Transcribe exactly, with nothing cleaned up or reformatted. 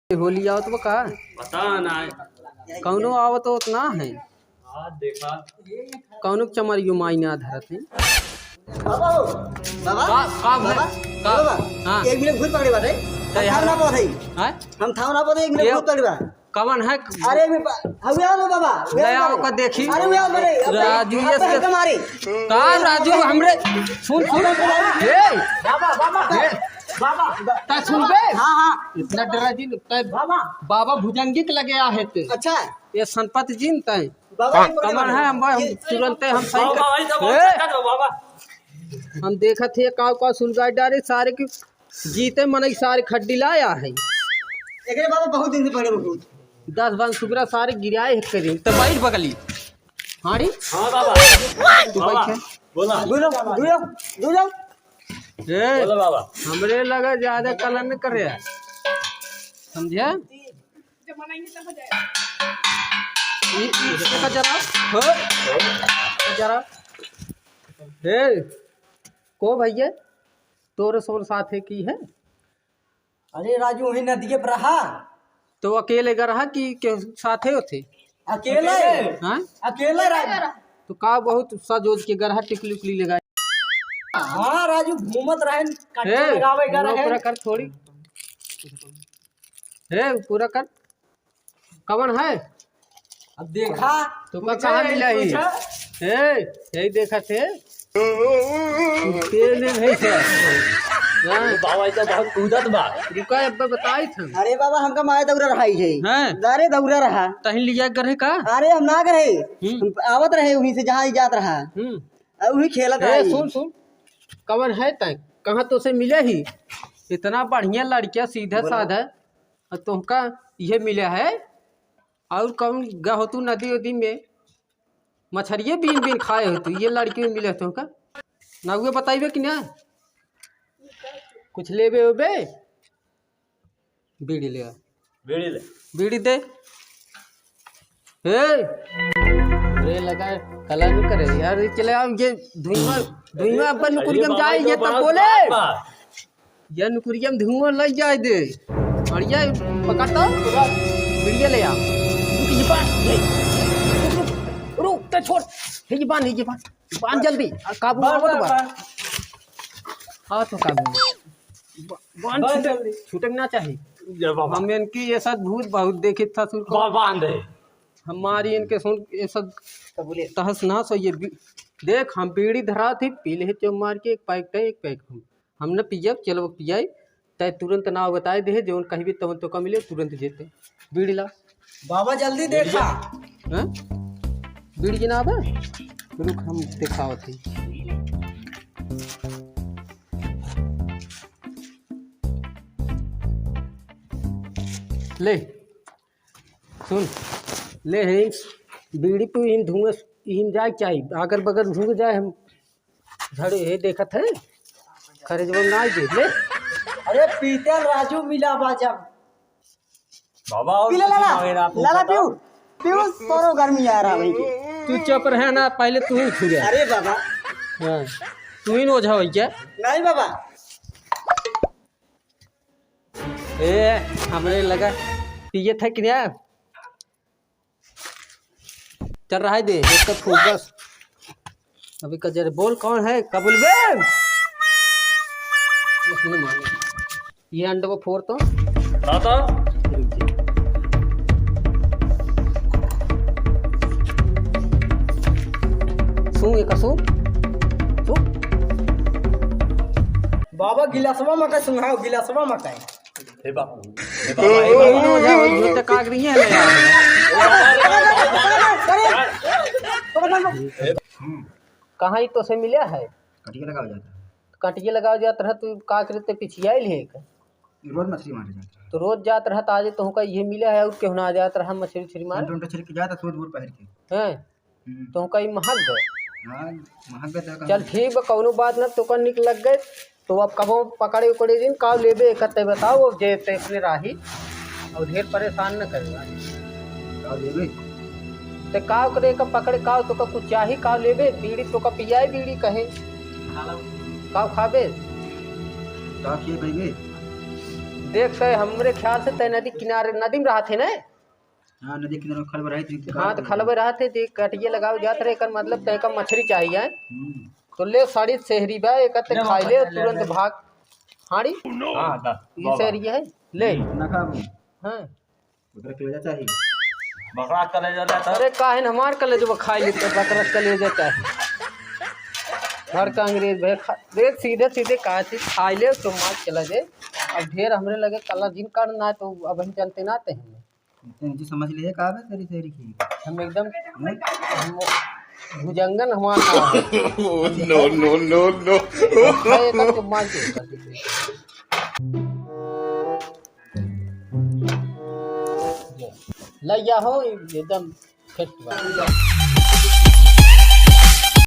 होली आवत बा का? पता ना। कौनो आवत होत ना है। हाँ, देखा। कौनो चमरियो माई ना धरत है। बाबा हो, बाबा, का, का भा-, बाबा, का? बाबा, हाँ। एक मिनट भूत पकड़े बाटे। हम यार। थाव ना पावत है। हाँ? हम थाव ना पावत है, एक मिनट ये भूत पकड़े बा। कवन है? अरे, मैं बा-, हवे आओ बाबा, हवे ले आओ आओ का देखी। अरे, हवे आओ रे, अब राजू, अब ये हमका मारे। का राजू, हमरे, सुन, सुन। ए, बाबा, बाबा, ए, बाबा। ता सुन बे। हाँ, हाँ। इतना डरा जी, तै बाबा। बाबा भुजंगी के लगे आहे ते। अच्छा। ये संपत जी न तै। बाबा, कमर है, हम, हम ये तुरंते हम सही बाबा, कर, भाई साहब, ए! चक्कर में बाबा। हम देखत है का, का सुलगाई डारे सारे की जीते मनई सारे खड्डी लाया है। एकरे बाबा बहुत दिन से पड़े बहुत। दस बार सुगरा सारे गिराए है करीन, तो बैठ बगली। हाड़ी? हाँ बाबा। तू बाबा, बैठ है। बोला। दूर जाओ, दूर जाओ, दूर जाओ। ए, बोला बाबा। हमरे लगा ज्यादा कलन न करे। समझे? ई, ई, इसका जरा, हो, जरा। ए, को भैया, तोरे सोर साथे की है? अरे राजू, वही नदिये पर रहा। तो अकेले ग रहा कि के साथे होते? अकेले। हाँ? अकेले राजू। तो का बहुत सजोज के ग रहा, टिकली उकली लगाई? हाँ राजू, घूमत रहे, कट्टे ए, लगावे ग पूरा, रहे। पूरा कर थोड़ी। ए, पूरा कर। कवन है? अब देखा, तो का पूछा कहाँ है, मिला ही? पूछा। ए, यही देखा थे। तेल में भैंस है। हाँ। बाबा, ई तो बहुत कूदत बा। रुका, अब बताई था। अरे बाबा, हमका माय दौरा रहा ही है। हैं? अरे दौरा रहा। तहीं लिया ग रहे का? अरे हम ना ग रहे। हम्म। हम आवत रहे वहीं से, जहाँ ही जात रहा। हम्म। आ, वही खेलत ए, रहा ही। सुन, सुन। कवन है तै? कहाँ तो से मिले ही? इतना बढ़िया लड़किया, सीधा बोला। साधा। आ तोहका इहे मिले है? और कौन ग हो तू नदी उदी में? मछरिये बीन बीन खाए हो तू, ये लड़की में मिले हो तोहका? ना उहे बताइबे कि ना? कुछ लेबे ओबे? बीड़ी ले आ। बीड़ी ले। बीड़ी दे। ए! अरे लगा, कला नहीं करे यार, ये चले आओ, ये धुआं, धुआं अपन नुकुरिया में जाए, ये तब बोले। ये नुकुरिया में धुआं लग जाए दे। और ये पकड़ता, बीड़िया ले आ। रुक, ये बांध, ये, रुक, रुक, रुक, तो छोड़। ये बांध, ये बांध, बांध जल्दी। आ, काबू में आवत बा। हाँ, तो काबू में। ब-, बांध बांध छूटे, जल्दी। छूटे के ना चाही। जय बाबा। हम इनकी ये सब भूत बहुत देखित था सुन को। बा-, बांध है। हमारी इनके सुन ये सब तहस नहस हो ये बी-, देख हम बीड़ी धरा थी, पी ले चो मार के एक पैक तय, एक पैक हम। हम न पियब, चलो पियाई, तय तुरंत ना बताए दे, जौन कहबे तवन तोका मिले, तुरंत जेते। बीड़ी ला। बाबा जल्दी देखा। हैं? बीड़ी के ना आवे? रुक हम देखावत ही। ले, सुन, ले है, बीड़ी पे इन धुआं, इन जाए चाहिए, अगर बगर धुआं जाए, हम झड़े हे देखत है, खरे जवन ना दे, ले। अरे पीतल राजू मिला बा जब। बाबा, और पी ले कुछ लाला, मांगे ना, आप लाला बताओ। पीऊ, पीऊ, तोरो गर्मी आ रहा भाई के। तू चुप रहे ना, पहले तू ही छू गया। अरे बाबा। हाँ, तू ही ओझा हो क्या? नहीं बाबा। ए, हमरे लगा पिए था कि ना? चल रहा है दे, एक तो फोकस। अभी का जरे बोल कौन है? का बोलबे? इसने मार। ये अंडे को फोड़ तो। दादा। रुक जा। सू, ये का सू? सू? बाबा गिलासवा में का सुंघाओ, गिलासवा में का। हे बाबू, हे बाबा, हे बाबा। दोनों हो जाओ, झूठे काग रही है ना यार। कहाँ ही तो से मिला है? कटिया लगावा जात रहा। कटिया लगावा जात रहा, तू का करते पिछियाइल है का? रोज मछली मारे जात रहा। तो रोज जात रहा, तो आज तोहका ये मिला है और केहू ना जात रहा मछली उछली मारे? अंट उंट छिड़क के जाता, सूट बूट पहन के। हैं? हम्म। तोहका ई महक गए। हाँ, महक गए तो चल ठीक बा, कौनो बात ना, तोका निक लग गए, तो अब कबो पकड़े उकड़े दिन, का लेबे, एक ते बताओ, अब जे ते अपने राही, और ढेर परेशान न करे। का लेबे? ते का करे, का पकड़े, का तोका कुछ चाही, का लेबे, बीड़ी तोका पियाए, बीड़ी कहे, का खाबे? का खिए पइबे? देख, तय हमरे ख्याल से तय नदी किनारे, नदी में रहत है ना? हाँ, नदी किनारे में खलबे रहत है, हाँ, तो खलबे रहत है, देख, कटिया लगावे जात रहे, एकर मतलब तय का मछरी चाहिए। हम्म। तो ले, साड़ी सेहरी बा, एकर ते ले खाई बाबा, ले, ले, तुरंत ले। भाग। हाड़ी? हाँ, दा, ये बाबा। सेहरी है, ले। ना खाबू। हाँ। बकरा कलेजा चाही। बकरा कलेजा ले तो। अरे काहे न हमार कलेजवा खाई लेते, बकरा कलेजा चाही। घर का अंग्रेज भैया खा, देख सीधे सीधे कहा थी, खाई ले तो मार चला जाए। अब ढेर हमरे लगे कला जिन कर ना तो अब हम चलते ना ते हमें। इतने जो समझ लिए का बे तेरी तेरी की। हम एकदम, हम भुजंगन हमार ना है। No, no, no, no। खाए तक तो मार के उतार देते। लइया हो एकदम फिट बा।